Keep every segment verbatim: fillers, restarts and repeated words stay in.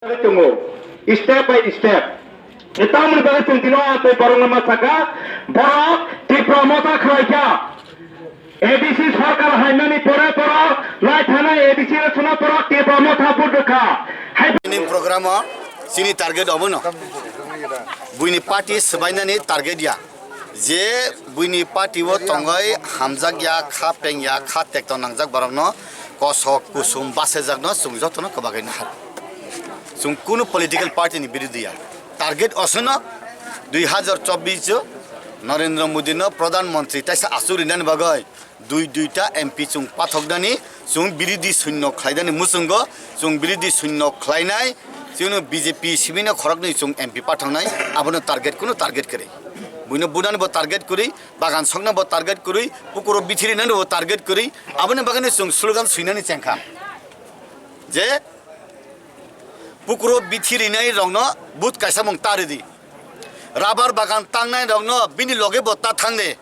Tongo, step by step. Tamoni bagwi chwng tino tei borokno ma saka, borok Tipra Motha khlaikha. A D C sarkar haimani pore borok lai thanai A D C election-o borok Tipra Motha vote rwkha. Hai Ini program o chini target obono. Buini party swbainani target ya. Je buini party o tongoi hamjak ya, kha peng ya, kha tekto nangjak borokno kosok kusum basejakno chwng jotono kwbagwi nahar. Chwng kunu political party ni birodhi ya. Target osono dui hazar chobbish o Narendra Modi no Pradhan Mantri taisa achuk rinani bagwi dui duita M P chwng pathoknani, chwng birodhi sunno khlainani muchungo, chwng birodhi sunno khlainai, chwngno B J P sibino khoroknwi chwng M P pathoknai, abono target, kunu target kwrwi. Buino bunani bo target kwrwi, bagan sokna bo target kwrwi, pukuro bithirinani bo target kwrwi, aboni bagwino chwng slogan swinani chengkha. Je pukuro bithirinai rokno but kaisa mung ta ridi. Rabar bagan tangnai rokno bini loge bo ta thangde.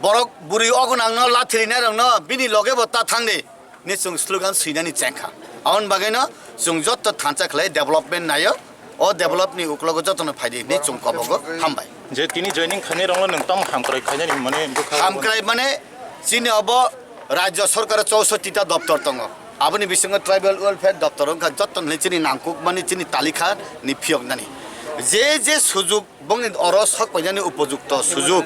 Borok bwrwi ogonangno lathirinairokno bini loge bo ta thangdi hinwi chwng slogan swinani chengkha. Aboni bagwino chwng joto thansa khlai development naio, o develop ni uklogo jotono phaidi hinwi chwng kobogo hambai. Je tini joining khainai rokno nwng tamo hamkrai khainani mane bwkha? Hamkrai mane chini obo rajya sorkar chousotti ta doptor tongo, aboni bisingo tribal welfare doptor wngkha joto hinwi chini nangkukmani chini talikha ni phiyoknani je je sujuk Bongni oro sok painani upojukto sujuk.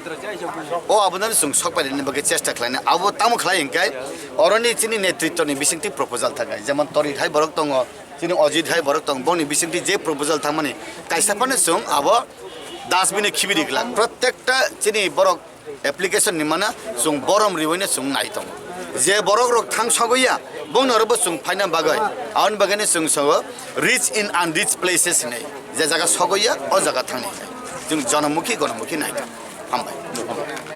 O abonani chwng sok painani bagwi chesta khlainai. Abo tamo khlai hwnkhe oroni chini netritwni bisingtwi proposal thangkha. Jemon Torit hai borok tongo, chini Ojit hai borok tongo. Bongni bisingtwi je proposal thangmani kaisa phano chwng abo dustbin o khibi ri glak. Protekta chini borok application ni mana chwng borom riwino chwng nai tongo. Je borok rok thang sogwi ya, bongni oro bo chwng phaina bagwi. Aboni bagwino chwng sogo rich in unreached places hinwi. Je jaga sogwi ya, o jaga thangni hinwi. Chwng jonomukhi gonomukhi nai tongo. Hambai.